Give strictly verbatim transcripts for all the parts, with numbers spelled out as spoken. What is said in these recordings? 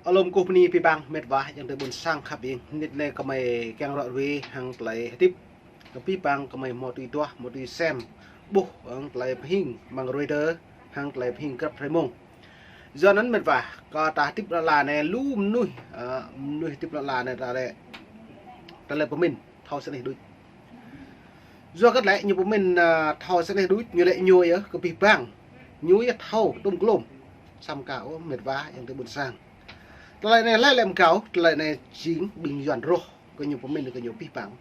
Alum kơ bơni abih bang mĕt wa ayŏng adơi ƀôn sang khăp ing. Mơnit anai gơmơi kiăng ră ruai hăng tơlơi hơdip kơ abih bang gơmơi hmâo tui duah, hmâo tui sem. Ƀuh hăng tơlơi pơhing amăng Reuters, hăng tơlơi pơhing grăp hrơi mông. Yua anŭn mĕt wa, kơ ta hơdip lŏn la anai lu mơnuih, ơ, mơnuih hơdip lŏn la anai ta lĕ, ta lĕ pơmĭn thâo sĭt nik đôč. Yua kơ lĕ ñu pơmĭn, ơ, thâo sĭt nik đôč, ñu lĕ ñu yơh kơ abih bang. Ñu yơh thâo tŭm klôm. Samơ̆ kơ ơ mĕt wa ayŏng adơi ƀôn sang, tơlơi anai lĕ lĕ mơ̆ng kâo, tơlơi anai jing ƀing Yuan rŏh kơ ñu pơmĭn kơ ñu abih bang.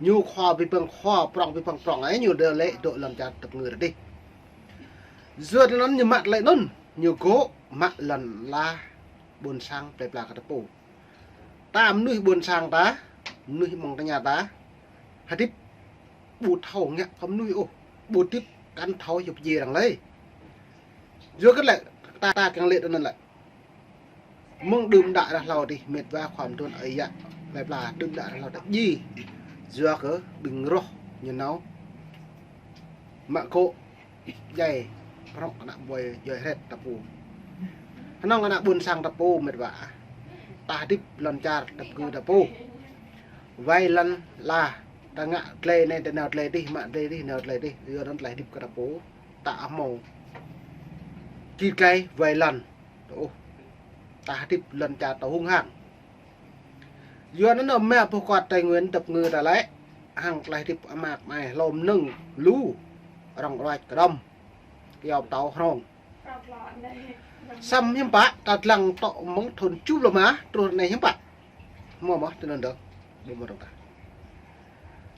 Ñu khua abih bang khua, prŏng abih bang prŏng, ơ, ñu dŏ lĕ dŏ lŏn čar tơpơngư ta dih. Yua anŭn ñu mă tơlơi anŭn, ñu gŏ mă lŏn la ƀôn sang plơi pla kơ ta pô. Ta mơnuih ƀôn sang ta, mơnuih mơ̆ng tơña ta, hơdip ƀu thâo ngă kơ mơnuih ôh, ƀu hơdip kăn thâo yua pơjing arăng lơi. Yua kơ lĕ ta, ta kiăng lĕ tui anŭn lĕ. Mơ̆ng đưm đă ră hlâo adih mĕt wa khua mơtuan ơi yă plơi pla đưm đă ră hlâo adih djai. Yua kơ ƀing rŏh ñu nao mă gŏ djai prŏng ană ƀuai djuai hrĕt ta pô. Hơnơ̆ng ană ƀôn sang ta pô mĕt wa. Ta hơdip lŏn čar tơpơngư ta pô. Wai lŏn la, ta ngă tơlơi anai ta nao tơlơi adih, mă tơlơi adih, nao tơlơi adih. Yua anŭn tơlơi hơdip kơ ta pô. Ta hmâo git gai wai lŏn. Ôh, ta hơdip lŏn čar ta hung hăng. Yua anŭn mơ̆ pơkŏt Tây Nguyên tơpơngư ta lĕ, hăng tơlơi hơdip amat mai hlom nơ̆ng lu, rŏng ruăč kơđŏm, kyâo pơtâo hrŏng. Samơ̆ hiư̆m pă, ta lăng tŏ mơ̆ng thun čup lơ mă, truh anai hiư̆m pă. Hmâo mơ̆ tui anŭn dơ̆ng, ƀu hmâo dơ̆ng tah.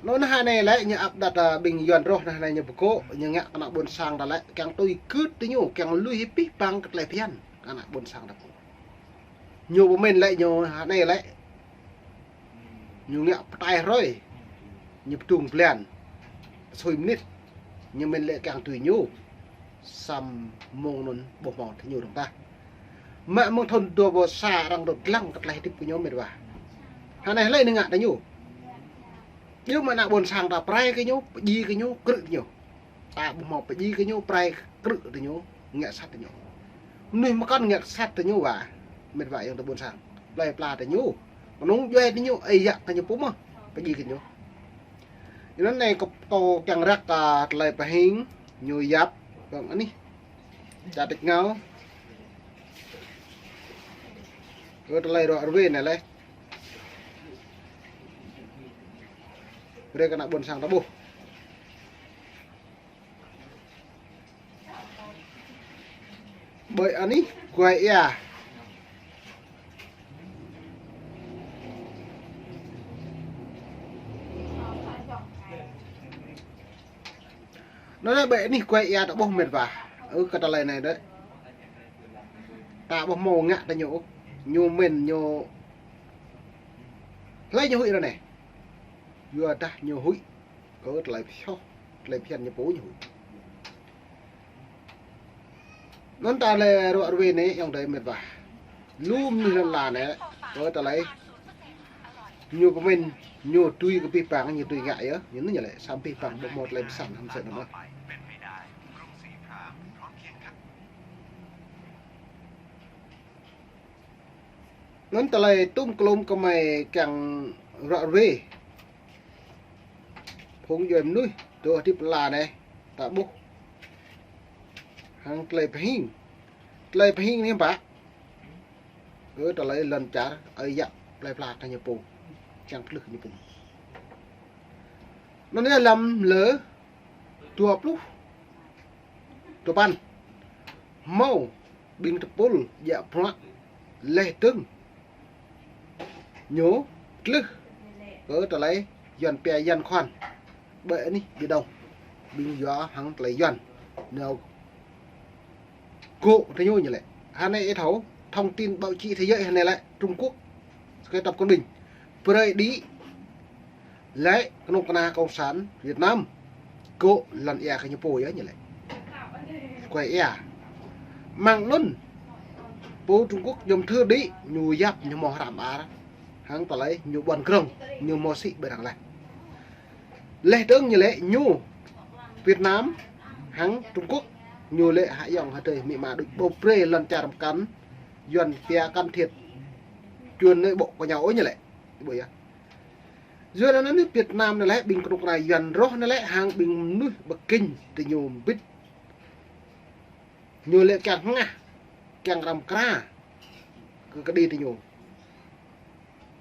Anŭn hơnai lĕ ñu áp đặt, ơ, ƀing Yuan rŏh anai ñu pơgŏ, ñu ngă kơ ană ƀôn sang ta lĕ, kiăng tui gưt tui ñu, kiăng lui hĭ abih bang kơ tơlơi phiăn kơ ană ƀôn sang ta pô. Ñu pơmĭn lĕ ñu hơnai lĕ. Ñu ngă pơtai hrơi. Ñu pơdung blan. Sui mơnit. Ñu mĭn lĕ kiăng tui ñu. Samơ̆ mơ̆ng anŭn ƀu hmâo tui ñu dơ̆ng tah. Mă mơ̆ng thun dua rơbâo sa arăng dŏ lăng kơ tơlơi hơdip kơ ñu mĕt wa. Hơnai hlơi ñu ngă tui ñu. Yua mơ̆ ană ƀôn sang ta pơrai kơ ñu, pơjing kơ ñu, krư̆ kơ ñu. Ta ƀu hmâo pơjing kơ ñu, pơrai krư̆ tui ñu, ngă sat tui ñu. Mơnuih mơkŏn ngă sat tui ñu wa, mĕt wa ayŏng adơi ƀôn sang. Plơi pla tui ñu, kơnung djuai tui ñu, ơi yă kơ ñu pô mơ̆n, pơjing kơ ñu. Yua anŭn anai kâo, kâo kiăng răk kơ tơlơi pơhing, ñu yap, kơ anih. Čar tač rơngiao. Kơ tơlơi ră ruai anai lĕ. Brơi kơ ană ƀôn sang ta ƀuh. Ƀơi anih guai ia. Anŭn lĕ ƀơi anih guai ia ta ƀuh mĕt wa. Ơ, kơ tơlơi anai dơ̆. Ta ƀu hmâo ngă tui ñu. Ñu mĭn ñu. Hlơi ñu huĭ ră anai. Yua dah ñu huĭ kơ tơlơi pioh, tơlơi phiăn ñu pô ñu huĭ. Anŭn ta lĕ ră ruai anai ayŏng adơi mĕt wa. Lu mơnuih lŏn la anai, kơ tơlơi ñu pơmĭn, ñu tui kơ abih bang, ñu tui ngă yơh, ñu anŭn ñu lĕ, samơ̆ abih bang ƀu hmâo tơlơi pơsăn hăm sĕ anŭn ôh. Anŭn tơlơi tŭm klôm gơmơi kiăng ră ruai. Phung djuai mơnuih, dŏ hơdip lŏn la anai, ta ƀuh. Hăng tơlơi pơhing. Tơlơi pơhing anai pă. Kơ tơlơi lŏn čar, ơi yă, plơi pla kơ ñu pô. Kiăng pơlưh ñu pô. Anŭn anai lăm lơ dua pluh dua păn. Hmâo ƀing tơpul djă bruă laih dơ̆ng ñu tlưh kơ tơlơi Yuan pia Yuan khuan. Ƀơi anih Biển Đông. Ƀing yua hăng tơlơi Yuan. Nao gŏ tui ñu ñu lĕ. Hơnai ih thâo thông tin báo chí thế giới hơnai lĕ Trung Quốc. Sơkai tơpul ƀing. Brơi đĭ lĕ kơnuk kơna Cộng sản Việt Nam gŏ lŏn ia kơ ñu pô yơh ñu lĕ. Guai ia. Mơ̆ng anŭn pô Trung Quốc jom thư đĭ ñu yap ñu hmâo hră mơar. Hăng tơlơi ñu ƀuăn grong ñu hmâo sĭ ƀơi arăng laih. Laih dơ̆ng ñu lĕ ñu Việt Nam hăng Trung Quốc ñu lĕ hă ayŏng adơi amĭ ama đôč ƀu brơi lŏn čar mơkăn Yuan pia can thiệp chuyện nội bộ của nhau ôh ñu lĕ. Ƀu yơh. Yua anŭn anai Việt Nam anai lĕ ƀing kơnuk kơna Yuan rŏh anai lĕ hăng ƀing mơnuih Bắc Kinh tơ ñu mbĭt. Ñu lĕ kiăng hngah, kiăng răm kra kơ kơđi tơ ñu.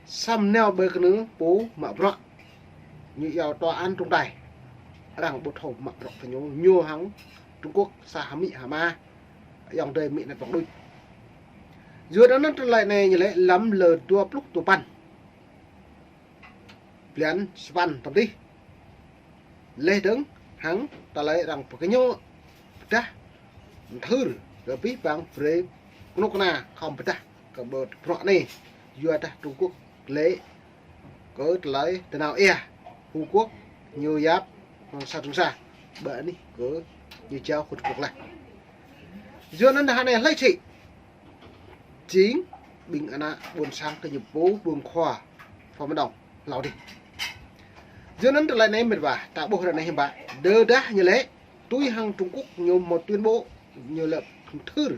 Samơ̆ nao ƀơi kơnung pô mă bruă. Ñu iâu tòa án trọng tài. Arăng ƀu thâo mă bruă tơ ñu, ñu hăng Trung Quốc sa hơmĭ hơma. Ayŏng adơi mĭ anai pŏng đôč. Yua anŭn tơlơi anai ñu lĕ lăm lơ dua pluh dua păn blan sapăn tơm tih. Laih dơ̆ng hăng tơlơi arăng pơkơñŏ pơdah mơthưr kơ abih bang brơi kơnuk kơna khŏm pơdah kơ ƀơi bruă anai. Yua dah Trung Quốc lĕ kơ tơlơi tơnao ia Trung Quốc ñu yap hăng sa Trung sa. Ƀơi anih kơ ñu jao kơ Trung Quốc laih. Yua anŭn dah anai hlơi sĭ jing ƀing ană ƀôn sang tơ ñu pô ƀơ̆ng khua Phạm Minh Đồng hlâo adih. Yua anŭn tơlơi anai mĕt wa, ta ƀuh ră anai hiư̆m pă. Tơdah ñu lĕ tui hăng Trung Quốc ñu hmâo tuyên bố ñu lĕ mơthưr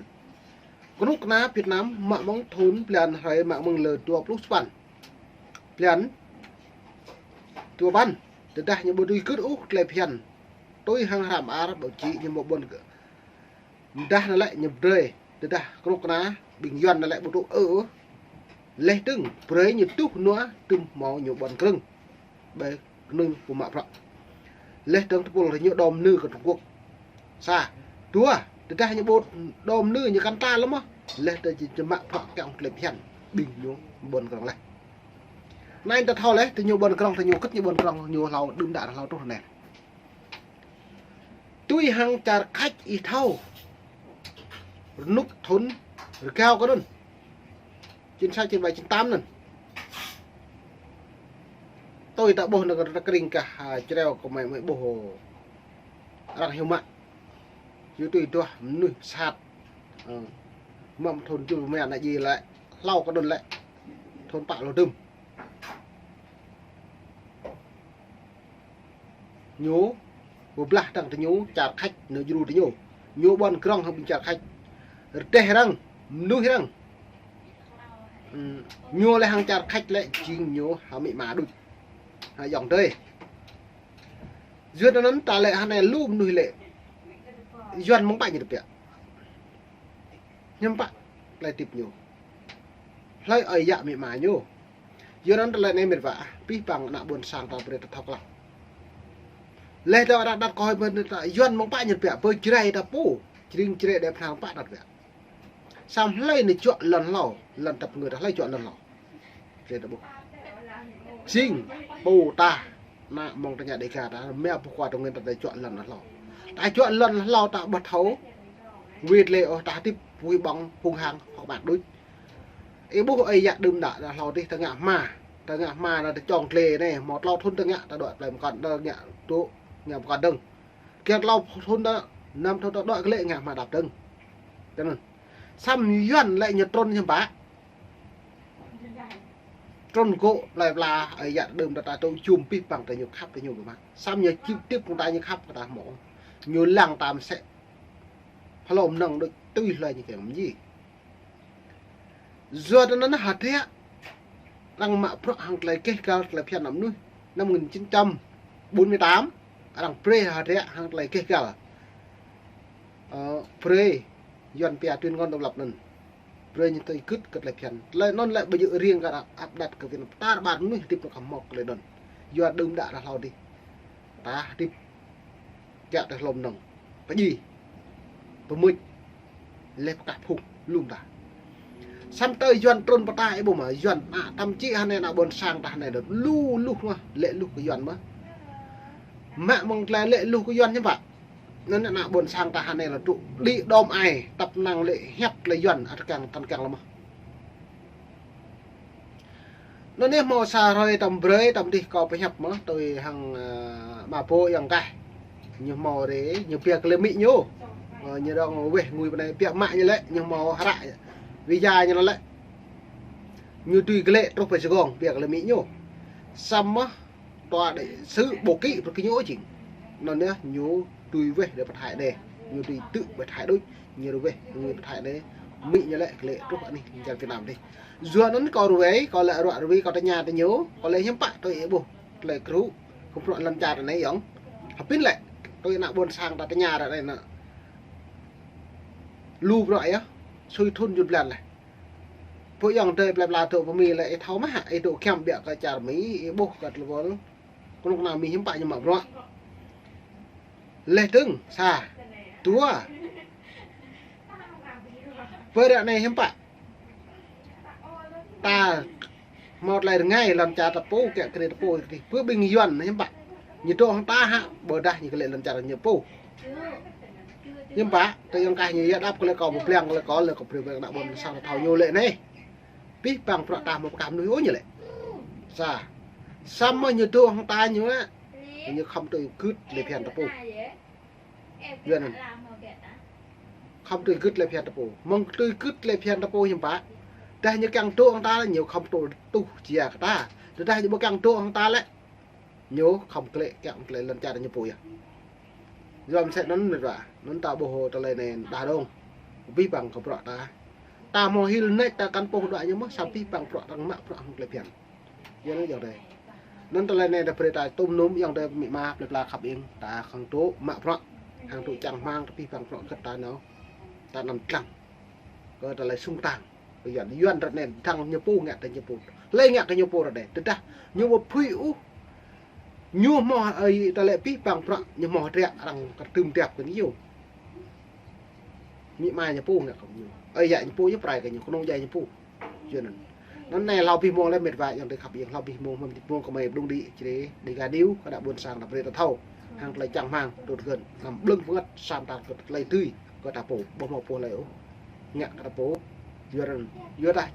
kơnuk kơna Việt Nam mă mơ̆ng thun blan hrơi mă mơ̆ng lơ dua pluh sapăn blan dua păn. Tơdah ñu ƀu tui gưt ôh tơlơi phiăn tui hăng hră mơar báo chí ñu hmâo ƀuăn kơ Mơdah anai lĕ ñu brơi, tơdah kơnuk kơna ƀing Yuan anai lĕ ƀu tŭ ư. Laih dơ̆ng brơi ñu tuh nua tơm hmâo ñu ƀuăn krơ̆ng ƀơi kơnung pô mă bruă. Laih dơ̆ng tơpul ră ñu đom nư kơ Trung Quốc. Sa, dua, tơdah ñu ƀu đom nư ñu kăn ta lơ̆m mơ̆. Laih dơ̆ng či mă bruă kiăng tơlơi phiăn ƀing ñu ƀuăn krơ̆ng laih. Anai ta thâo laih, tơ ñu ƀuăn krơ̆ng, tơ ñu kơ̆t ñu ƀuăn krơ̆ng, ñu hlâo đưm đă hlâo truh anai. Tui hăng čar Khač ih thâo. Rơnŭk thun rơgao kơ anŭn. Chín sáu, chín bảy, chín tám anŭn. Tui ta ƀuh anŭn kơ ta kơring kah, ha, čreo kơ mơi, mơi ƀuh arăng hiu mă. Yua tui duah mơnuih sat. Ơ. Mơ̆ng thun jul mơi ană ji lĕ. Hlâo kơ anŭn lĕ. Thun pă lô dum. Ñu pơblah tăng tơ ñu čar Khač, ñu djru tơ ñu. Ñu ƀuăn krơ̆ng hăng ƀing čar Khač. Rơdêh arăng, mơnuih arăng. Ừm, ñu lĕ hăng čar Khač lĕ jing ñu hơmĭ hơma đôč. Ha, ayŏng adơi. Yua anŭn ta lĕ hơnai lu mơnuih lĕ. Yuan mơ̆ng pă ñu tơbiă. Hiư̆m pă tơlơi hơdip ñu. Hlơi ơi yă amĭ ama ñu. Yua anŭn tơlơi anai mĕt wa, abih bang ană ƀôn sang ta brơi ta thâo klă. Laih dơ̆ng arăng đăt kơ hơi mơ̆n ta Yuan mơ̆ng pă ñu tơbiă, pơ Jrai ta pô, Jring Jrai Đê Pơnang pă ta tơbiă. Samơ̆ hlơi ñu juă lŏn hlâo, lŏn tơpă ngui ta hlơi juă lŏn hlâo. Jing pô ta, ană mơ̆ng tơña Đêga ta, mia pơkua tơngên ta juă lŏn hlâo. Ta juă lŏn hlâo ta ƀu thâo wĭt lĕ ôh, ta hơdip wĭ ƀơ̆ng hung hăng hŏk ƀăk đôč. Ih ƀuh ơi yă đưm đă ta hlâo adih ta ngă hma. Ta ngă hma anai ta čong glĕ anai, hmâo tlâo thun ta ngă ta đuaĭ plei mơkŏn, ta ngă tŭ, ngă mơkŏn dơ̆ng. Kiăng tlâo thun ta, năm thun ta đuaĭ glĕ ngă hma đăp dơ̆ng. Tơ anŭn. Samơ̆ Yuan lĕ ñu trŭn hiư̆m pă. Trŭn gŏ plei pla, ơi yă đưm đă ta tŭ jum abih bang ta ñu khăp ta ñu kơ mă. Samơ̆ ñu čip tip kơ ta ñu khăp kơ ta hmâo. Ñu lăng ta mơsĕ. Hlô mơnơ̆ng đôč tui hlơi ñu kiăng mơñi. Yua anŭn hơdră arăng mă bruă hăng tơlơi gêh gal tơlơi phiăn ană mơnuih. Năm một nghìn chín trăm bốn mươi tám, arăng brơi hơdră hăng tơlơi gêh gal. Ơ, brơi Yuan pia tuyên ngôn độc lập anŭn. Brơi ñu tơlơi gưt kơ tơlơi phiăn. Tơlơi anŭn lĕ ƀu djơ̆ riêng kơ ăp đăt kơ Việt Nam. Ta ƀar mơnuih hơdip anŭn kơ hmâo tơlơi anŭn. Yua đưm đă ta hlâo adih. Ta hơdip kiăng tơlơi hlô mơnơ̆ng. Pơdjai. Pơmưč. Laih pơkă phung lŏm ta. Samơ̆ tơ Yuan trŭn pơ ta ih ƀuh mơ̆, Yuan ană tăm čih hơnai ană ƀôn sang ta hơnai đơ̆t lu luh mơ̆, lĕ luh kơ Yuan mơ̆. Mă mơ̆ng tơlơi lĕ luh kơ Yuan hiư̆m pă. Anŭn ană ƀôn sang ta hơnai lĕ tŭ đĭ đom ai, tăp năng lĕ hiăp lĕ Yuan, ăt kiăng tăn kiăng lĕ mơ̆. Anŭn anai hmâo sa hrơi tơm brơi tơm dih kâo pơhiăp mơ̆, tui hăng, ơ, ama pô ayŏng kah. Ñu hmâo rê, ñu pia kơ lĕ amĭ ñu. Ơ, ñu dŏng weh ngui pơ anai pia mă ñu lĕ, ñu hmâo hră visa ñu lĕ. Ñu tui glĕ truh pơ Sài Gòn, pia kơ lĕ amĭ ñu. Samơ̆ tòa đại sứ bộ kị pơ kơ ñu jing. Anŭn anai ñu tui weh đe pơ Thái đe. Ñu tui tŭ pơ Thái đôč, ñu weh ngui pơ Thái đe. Mi ñu lĕ, kơ lĕ truh anih lŏn čar Việt Nam dih. Yua anŭn kâo ruai, kâo lĕ ruă ruai, kâo tơña tơ ñu, kâo lĕ hiư̆m pă tui ih ƀuh, tơlơi kru, kơ bruă lŏn čar anai yŏng. Hơbĭn lĕ, tui ană ƀôn sang ta tơña ră anai nă. Lu bruă yơh, sui thun jun blan leh. Pô yŏng tơi plei pla tŭ pơ Mi lĕ, ih thâo mơ̆, ih tŭ kiăng biă kơ čar Mi, ih ƀuh kơ tơlơi wơl. Kơnuk kơna Mi hiư̆m pă ñu mă bruă. Leh dơ̆ng, sa. Dua. Pơ ră anai hiư̆m pă. Ta hmâo tơlơi rơngai lŏn čar ta pô, kiăng kơ ta pô, pơ ƀing Yuan hiư̆m pă. Ñu dŏ hăng ta hă, ƀôdah ñu kơ lĕ lŏn čar ñu pô. Hiư̆m pă, tơ yŏng kah ñu yă đăp kơ lĕ kâo pơblang kơ lĕ kâo, lĕ kâo brơi brơi ană ƀôn sang ta thâo ñu lĕ anai. Abih bang bruă ta hmâo pơkah mơnuih ôh ñu lĕ. Sa. Samơ̆ ñu dŏ hăng ta ñu á. Ñu khŏm tui gưt lĕ phiăn ta pô. Yua anŭn. Khŏm tui gưt lĕ phiăn ta pô. Mơ̆ng tui gưt lĕ phiăn ta pô hiư̆m pă. Tơdah ñu kiăng dŏ hăng ta ñu khŏm tui tuh jia kơ ta. Tơdah ñu ƀu kiăng dŏ hăng ta lĕ. Ñu khŏm kơ lĕ kiăng kơ lĕ lŏn čar ñu pô yơh. Yua mơsĕ anŭn mĕt wa, anŭn ta ƀuh tơlơi anai đa dong. Abih bang kơ bruă ta. Ta hmâo hil nač ta kăn pô đuaĭ ñu mơ̆, sa abih bang bruă ta mă bruă hăng tơlơi phiăn. Yua anŭn yŏng adơi. Anŭn tơlơi anai ta brơi ta tŭm nŭm yŏng adơi amĭ ama plei pla khăp iêng, ta khŏm dŏ mă bruă, hăng dŏ čang hmang abih bang bruă gĕt ta nao. Ta anăn lăng. Kơ tơlơi sung tang. Kơ Yuan, Yuan ră anai dăng ñu pô ngă tơ ñu pô. Hlơi ngă kơ ñu pô ră anai. Tơdah ñu ƀu phui ôh. Ñu hmâo ơi tơlơi abih bang bruă ñu hmâo hơdră arăng kơtưm tiap kơ ñu. Amĭ ama ñu pô ngă kơ ñu. Ơi yă ñu pô ñu prai kơ ñu, kơnung djuai ñu pô. Yua anŭn. Anŭn anai hlâo abih mông lĕ mĕt wa yŏng adơi khăp iêng, hlâo abih mông, mơ̆ng abih mông kơmơi pơdŏng đĭ čơđê, Dega News, kơ ană ƀôn sang ta brơi ta thâo. Hăng tơlơi čang hmang, tŭt gơ̆n, anăm ƀlơ̆ng pơngăt, sam ta kơ tơlơi tui, kơ ta pô, ƀu hmâo pô hlơi ôh. Ngă kơ ta pô, yua anŭn, yua dah.